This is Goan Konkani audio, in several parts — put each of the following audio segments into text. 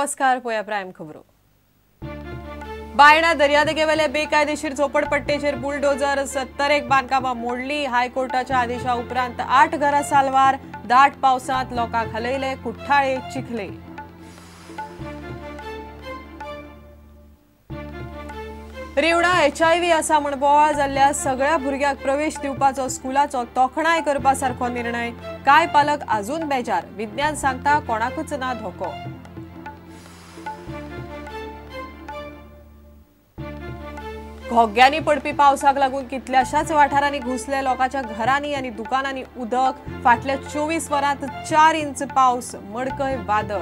नमस्कार. पोया प्रायम खबरो. बायणा दर्यादेगेवेले बेकायदेशीर झोपडपट्टेचेर बुलडोजर 71 बांदकामां मोडली. हायकोर्टाच्या आदेशा उपरांत 8 घरां साल्वार. दाट पावसांत लोकांक हलयले कुठ्ठाळे चिखले. रिवणा HIV आसा म्हण बोवाळ जाल्ल्या सगळ्या भुरग्यांक प्रवेश दिवपाचो स्कुलाचो तोखणाय करपा सारको निर्णय. कांय पालक अजून बेजार. विज्ञान सांगता कोणाकूच ना धोको. घोग्यांनी पडपी पावसाक लागून कितल्याशाच वाठारांनी घुसले लोकांच्या घरांनी आनी दुकानांनी उदक. फाटल्या 24 वरांत 4 इंच पावस. मडकय वादळ.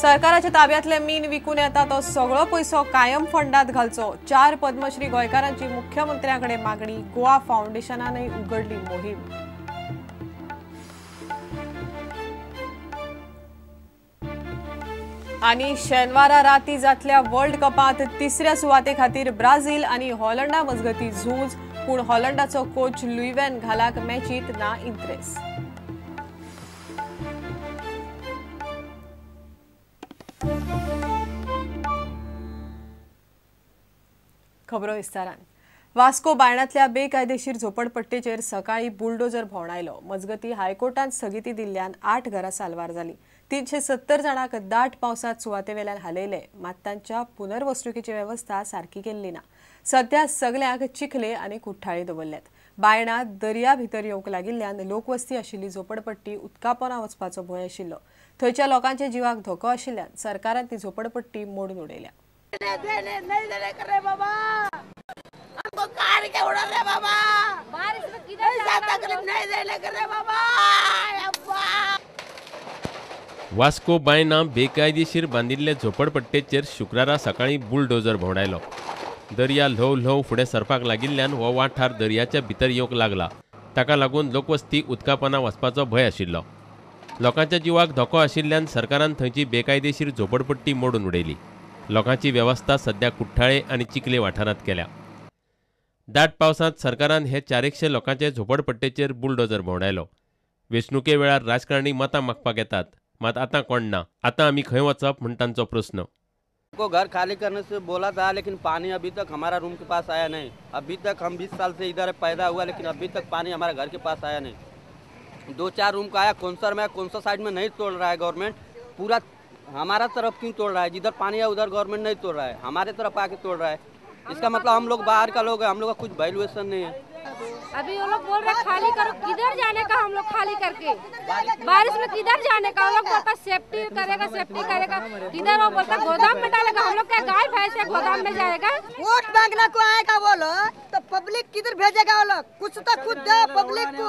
सरकाराच्या ताब्यातले मीन विकून येता तो सगळो पैसो कायम फंडात घालचो. 4 पद्मश्री गोंयकारांची मुख्यमंत्र्यांकडे मागणी. गोवा फाउंडेशनानय उगडली मोहीम. आणि शेनवारा राती जातल्या वर्ल्ड कपात तिसऱ्या सुवाते खातीर ब्राझील आणि हॉलंडा मजगती झूज. पूण हॉलंडाचो कोच लुईवेन घालाक मॅचीत ना इंट्रेस्ट. खबरो विस्तारान. वास्को बायणांतल्या बेकायदेशीर झोपडपट्टेचेर सकाळी बुलडोजर भोंवडायलो. मजगती हायकोर्टान स्थगिती दिल्ल्यान 8 घरां साल्वार जाली. 370 जाणांक दाट पावसांत सुवातेवेल्यान हालयले. मात तांच्या पुनर्वसणुकीची वेवस्था सारकी केल्ली ना. सध्या सगल्यांक चिखले आनी कुठ्ठाळे दवरल्यात. बायणा दर्या भितर येवंक लागिल्ल्यान लोकवस्ती आशिल्ली झोपडपट्टी उदकापोना वचपाचो भंय आशिल्लो. थंयच्या लोकांच्या जिवाक धोको आशिल्ल्यान सरकारान ती झोपडपट्टी मोडून उडयल्या. वास्को बायणा बेकायदेशीर बांदिल्ले झोपडपट्टेचेर शुक्रारा सकाळी बुलडोजर भोंवडायलो. दर्या ल्हव ल्हव फुडें सरपाक लागिल्ल्यान हो वाठार दर्याच्या भितर येवंक लागला. ताका लागून लोकवस्ती उदकापोना वचपाचो भंय आशिल्लो. लोकांच्या जिवाक धोको आशिल्ल्यान सरकारान थंयची बेकायदेशीर झोपडपट्टी मोडून उडयली. लोकांची वेवस्था सध्या कुठ्ठाळे आनी चिखले वाठारांत केल्या. दाट पावसांत सरकारान हे 400 लोकांचे झोपडपट्टेचेर बुलडोजर भोंवडायलो. वेंचणुके वेळार राजकारणी मतां मागपाक येतात, मात आतां कोण ना. आतां आमी खंय वचप म्हण तांचो प्रस्न. को घर खाली करने से बोला था, लेकिन पानी अभी तक हमारा रूम के पास आया नहीं. अभी तक हम 20 साल से इधर पैदा हुआ, लेकिन अभी तक पानी हमारे घर के पास आया नहीं. 2-4 रूम का आया, कौनसर में कौनसा साइड में नहीं तोड़ रहा है गवर्नमेंट. पूरा हमारा तरफ क्यों तोड़ रहा है? जिधर पानी है उधर गवर्नमेंट नहीं तोड़ रहा है, हमारे तरफ आके तोड़ रहा है. इसका मतलब हम लोग बाहर का लोग है, हम लोग का कुछ वैल्यूएशन नहीं है. अभी वो लोग बोल रहे खाली करो, किधर जाने का हम लोग खाली करके? बारिश में किधर जाने का? वो लोग बोलता सेफ्टी करेगा, सेफ्टी करेगा, किधर? वो बोलता गोदाम में डालेगा. हम लोग क्या गाय भैंस है गोदाम में जाएगा? वोट मांगने को आएगा वो लोग तो पब्लिक किधर भेजेगा वो लोग? कुछ तो खुद दो पब्लिक को.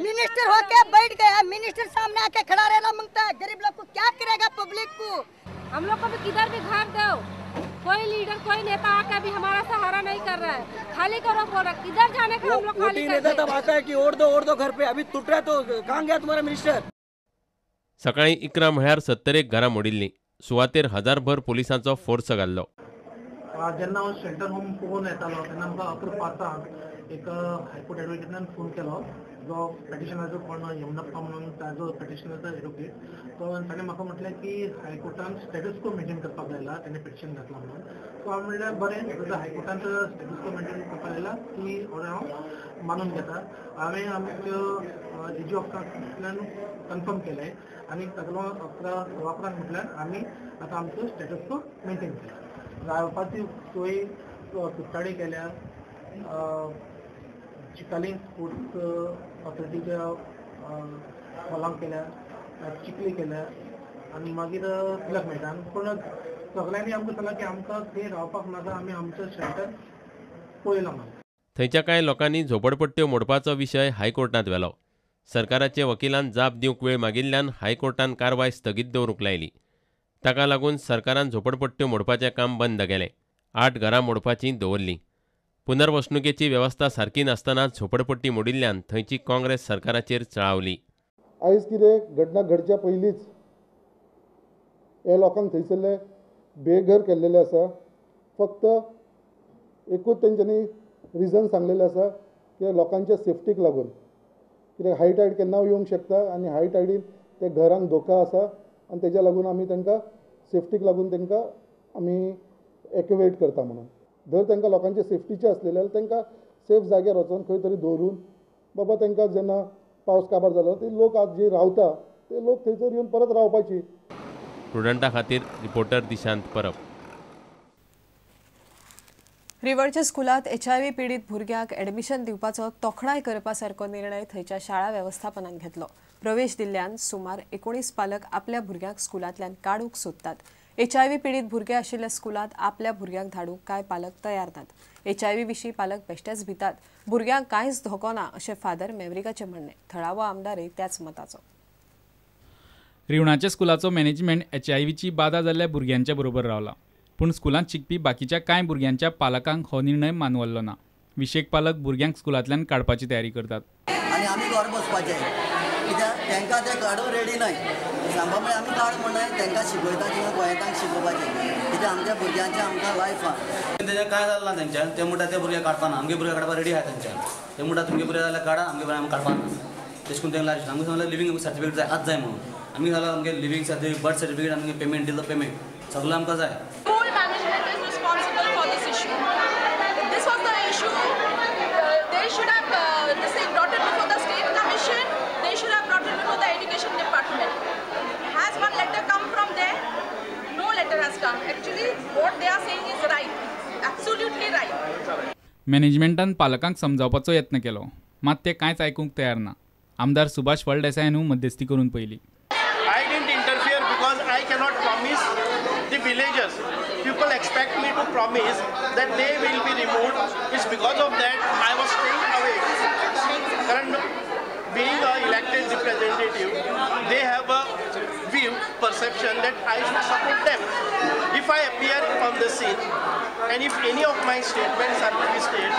मिनिस्टर होके बैठ गया, मिनिस्टर सामने आके खड़ा रहना मांगता है. गरीब लोग को क्या करेगा पब्लिक को? हम लोग को भी किधर भी घर दो. कोई लीडर कोई नेता आकर भी हमारा सहारा नहीं कर रहा है. खाली करो बोल रहा, किधर जाने का हम लोग खाली नेता तब आता है कि और दो घर पे. अभी टूट रहा है तो कहाँ गया तुम्हारा मिनिस्टर? सकाळी 11 म्हळ्यार 71 घरां मोडिल्लीं. सुवातेर 1000भर पोलिसांचो फोर्स घाल्लो. जेन्ना हांव शेल्टर होम पळोवन येतालो तेन्ना म्हाका 11:05 एक हायकोर्ट एडवोकेटान फोन केलो, जो पेटिशनराचो कोण यमुनप्पा म्हणून ताजो पेटिशनराचो एडवोकेट. तो ताणें म्हाका म्हटलें की हायकोर्टान स्टेटस को मेंटेन करपाक लायला, ताणें पिटिशन घातलां म्हणून. सो हांव म्हणल्यार बरें, जर हायकोर्टान स्टेटस को मेंटेन करपाक लायला ती ऑर्डर हांव मानून घेता. हांवें आमच्यो एजी ऑफिसांतल्यान कन्फर्म केलें आनी ताका लागून 11:15 म्हटल्यार आमी आतां आमचो स्टेटस को मेंटेन केला. रावपाची सोय कुठ्ठाळे केल्या, चिकाली स्पोर्ट्स ऑथॉरिटीच्या हॉलांक केल्या, चिखली केल्या आनी मागीर तिलक मैदान. पूण सगळ्यांनी आमकां सांगलां की आमकां थंय रावपाक नाका, आमी आमचो शेल्टर पळयलां. थंयच्या कांय लोकांनी झोपडपट्ट्यो मोडपाचो विशय हायकोर्टांत व्हेलो. सरकाराचे वकिलान जाप दिवंक वेळ मागिल्ल्यान हायकोर्टान कारवाय स्थगीत दवरूंक लायली. ताका लागून सरकारान झोपडपट्ट्यो मोडपाचें काम बंद केलें. 8 घरां मोडपाचीं दवरलीं. पुनर्वसणुकेची वेवस्था सारकी नासतना झोपडपट्टी मोडिल्ल्यान थंयची काँग्रेस सरकाराचेर चळावली. आयज कितें घटना घडच्या पयलींच हे लोकांक थंयसरले बेघर केल्लेले आसा. फक्त एकूच तेंच्यांनी रिजन सांगलेलें आसा की लोकांच्या सेफ्टीक लागून. कित्याक हाय टायड केन्ना येवंक शकता आनी हाय टायडीन ते घरांक धोका आसा आनी तेज्या लागून आमी तांकां सेफ्टीक लागून तांकां आमी एक्युएट करता म्हणून. जर तांकां लोकांचे सेफ्टीचे आसलेले जाल्यार तांकां सेफ जाग्यार वचोन खंय तरी दवरून बाबा तांकां जेन्ना पावस काबार जालो ते लोक आज जे रावता ते लोक थंयसर येवन परत रावपाची. प्रुडंटा खातीर रिपोर्टर दिशांत परब. रिवणच्या स्कुलांत HIV पिडीत भुरग्यांक एडमिशन दिवपाचो तोखणाय करपा सारको निर्णय थंयच्या शाळा वेवस्थापनान घेतलो. प्रवेश दिल्ल्यान सुमार 19 पालक आपल्या भुरग्यांक स्कुलांतल्यान काडूंक सोदतात. HIV पिडीत भुरगे आशिल्ल्या स्कुलांत आपल्या भुरग्यांक धाडूंक कांय पालक तयार नात. HIV विशीं पालक बेश्टेच भितात. भुरग्यांक कांयच धोको ना अशें फादर मेवरिकाचें म्हणणें. थळावो आमदारय त्याच मताचो. रिवणाच्या स्कुलाचो मॅनेजमेंट HIVची बादा जाल्ल्या भुरग्यांच्या बरोबर रावला, पूण स्कुलांत शिकपी बाकीच्या कांय भुरग्यांच्या पालकांक हो निर्णय मानवल्लो ना. विशेक पालक भुरग्यांक स्कुलांतल्यान काडपाची तयारी करतात. आनी आमी घर बसपाचें कित्याक तांकां ते काडूंक रेडी नाय. सांगपा म्हळ्यार आमी काड म्हणनाय, तांकां शिकयता किंवा गोंयांत शिकोवपाचें कित्याक आमच्या भुरग्यांचें आमकां लायफ आहा. तेजें कांय जालें ना तेंच्या, ते म्हणटा ते भुरगे काडपाना, आमगे भुरगे काडपा रेडी आहा तेंच्या. ते म्हणटा तुमगे भुरगे जाल्यार काडा, आमगे भुरगे आमी काडपाना. तेश करून तेंकां आमकां सांगलें लिवींग सर्टिफिकेट जाय आज जाय म्हणून. आमी सांगलें आमगे लिवींग सर्टिफिकेट, बर्थ सर्टिफिकेट, आमगे पेमेंट दिलो पेमेंट सगळें आमकां जाय. School management is responsible for this issue. This was the issue. They should have this thing brought it before the state commission. They should have brought it before the education department. Has one letter come from there? No letter has come. Actually, what they are saying is right. Absolutely right. मॅनेजमेंटान पालकांक समजावपाचो यत्न केलो, मात ते कांयच आयकूंक तयार ना. आमदार सुभाष फळदेसायानू मध्यस्थी करून पयली. I didn't interfere because I cannot promise the villagers. People expect me to promise that they will be removed. It's because of that I was staying away. Current being an elected representative, they have a view, perception that I should support them. If I appear on the scene and if any of my statements are twisted,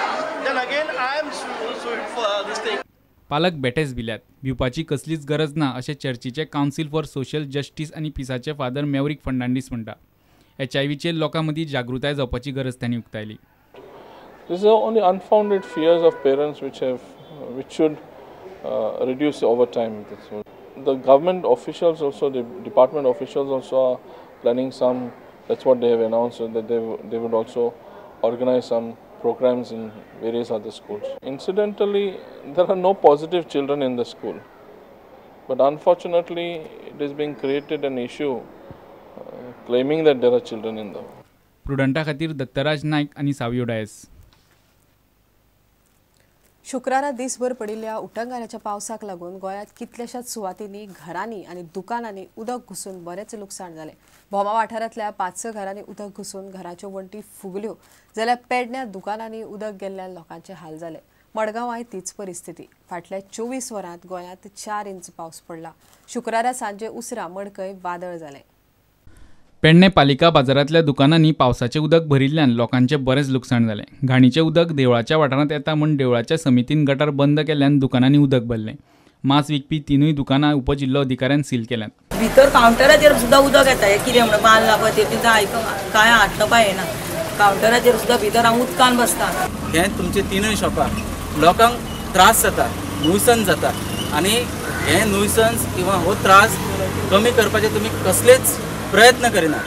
then again I am sued for this thing. पालक बेटेच भिल्यात, भिवपाची कसलीच गरज ना अशें चर्चीचे कावन्सील फॉर सोशल जस्टीस आनी पिसाचे फादर मेवरीक फर्नांडीस म्हणटा. HIVचेर लोकां मदीं जागृताय जावपाची गरज तांणी उक्तायली. These are only unfounded fears of parents which should reduce over time. The government officials also, the department officials also are planning some, that's what they have announced, that they would also organize some programs in various other schools. Incidentally, there are no positive children in the school, but unfortunately it is being created an issue claiming that there are children in the. प्रुडंटा खातीर दत्तराज नायक आनी सावियो डायस. शुक्रारा दिसभर पडिल्ल्या उटंगाराच्या पावसाक लागून गोंयांत कितल्याशाच सुवातींनी घरांनी आनी दुकानांनी उदक घुसून बरेंच लुकसाण जालें. भोमा वाठारांतल्या 5-6 घरांनी उदक घुसून घराच्यो वण्टी फुगल्यो, जाल्यार पेडण्या दुकानांनी उदक गेल्ल्यान लोकांचे हाल जाले. मडगांवांय तीच परिस्थिती. फाटल्या 24 वरांत गोंयांत 4 इंच पावस पडला. शुक्रारा सांजे उसरां मडकय वादळ जालें. पेडणे पालिका बाजारांतल्या दुकानांनी पावसाचें उदक भरिल्ल्यान लोकांचें बरेंच लुकसाण जालें. घाणीचें उदक देवळाच्या वाठारांत येता म्हूण देवळाच्या समितीन गटार बंद केल्ल्यान दुकानांनी उदक भरलें. मांस विकपी 3 दुकानां उपजिल्लो अधिकाऱ्यान सील केल्यांत. भितर कावंटराचेर सुद्दां उदक येता, हें कितें म्हणून बांदला पळय तें आयकूंक कांय हाडटपा येना. कावंटराचेर सुद्दां भितर हांव उदकान बसता. हें तुमचे 3 शॉपां लोकांक त्रास जाता, नुयसन्स जाता आनी हें नुयसन्स किंवा हो त्रास कमी करपाचे तुमी कसलेच प्रयत्न करिना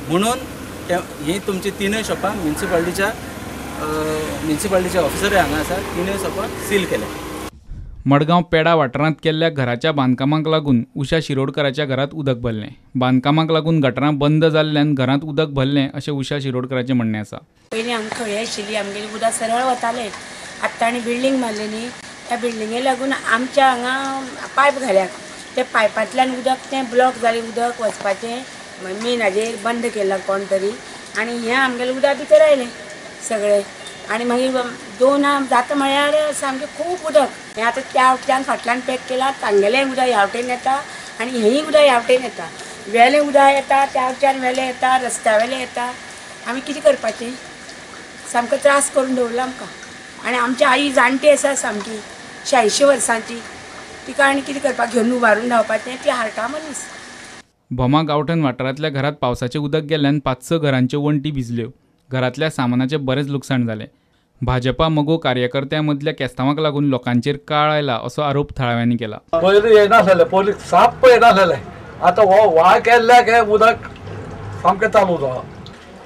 म्हणून ही तुमची 3 शॉपां म्युनिसिपालिटीच्या ऑफिसर हांगा आसा, 3 शॉपां सील केल्या. मडगांव पेडा वाठारांत केल्ल्या घराच्या बांदकामाक लागून उषा शिरोडकराच्या घरांत उदक भरलें. बांदकामाक लागून गटरां बंद जाल्ल्यान घरांत उदक भरलें अशें उषा शिरोडकराचें म्हणणें आसा. पयलीं आमकां खळी आशिल्ली, आमगेली उदक सरळ वतालें. आतां आनी बिल्डींग मारली न्ही, त्या बिल्डिंगे लागून आमच्या हांगा पायप घाल्यात, ते पायपांतल्यान उदक तें ब्लॉक जालें, उदक वचपाचें मेन हाजेर बंद केलां कोण तरी आनी हें आमगेलें उदक भितर आयलें सगळें. आनी मागीर 2 जाता म्हळ्यार सामकें खूब उदक हें आतां त्या वटल्यान फाटल्यान पॅक केलां, तांगेलें उदक ह्या वटेन येता आनी हेंय उदक ह्या वटेन येता, वेलें उदक येता त्या वटच्यान वेलें येता, रस्त्या वेलें येता. आमी कितें करपाचें? सामको त्रास करून दवरला आमकां. आनी आमची आई जाणटी आसा सामकी 86 वर्सांची, तिका आनी कितें करपाक घेवन उबारून धांवपाचें, ती हार्टा मनीस. भोमा गांवठण वाठारांतल्या घरांत पावसाचें उदक गेल्ल्यान 5-6 घरांच्यो वण्टी भिजल्यो. घरांतल्या सामानाचें बरेंच लुकसाण जालें. भाजपा मगो कार्यकर्त्यां मदल्या केस्तांवाक लागून लोकांचेर काळ आयला असो आरोप थळाव्यांनी केला. पयलीं येनासलें, पयलीं साप्प येनासलें. आतां हो व्हाळ केल्ल्याक हें उदक सामकें चालू जालां.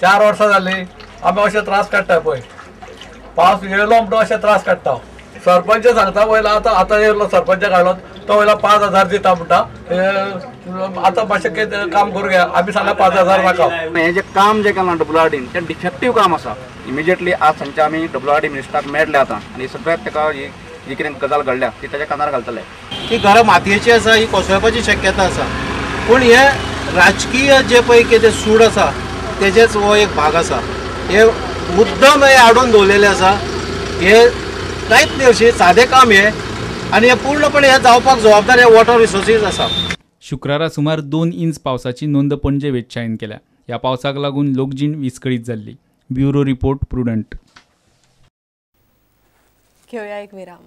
4 वर्सां जालीं आमी अशे त्रास काडटा. पळय पावस येयलो म्हणटो अशे त्रास काडटा. सरपंच सांगता वयला आतां आतां येयलो सरपंच काडलो तो वयला 5,000 दिता म्हणटा. आतां मातशें कितें काम करूं घे, आमी सांगला 5,000 नाका. हें जें काम जें केलां WRDन तें डिफेक्टीव काम आसा. इमिजिएटली आज सांजचे आमी WRD मिनिस्टराक मेळ्ळे आतां आनी सगळ्याक ताका ही जी कितें गजाल घडल्या ती ताच्या कानार घालतले. ही घरां मातयेची आसा, ही कोसळपाची शक्यता आसा. पूण हे राजकीय जे पळय कितें सूड आसा तेजेच हो एक भाग आसा. हे मुद्दम हे हाडून दवरलेले आसा. हे कांयच न्ही, अशें सादें काम हें आनी हे पूर्णपणे हे जावपाक जबाबदार हे वॉटर रिसोर्सीस आसा. शुक्रारा सुमार 2 इंच पावसाची नोंद पणजे वेदशाळेन केल्या. ह्या पावसाक लागून लोकजीण विस्कळीत जाल्ली. Bureau report, Prudent. घेऊया एक विराम.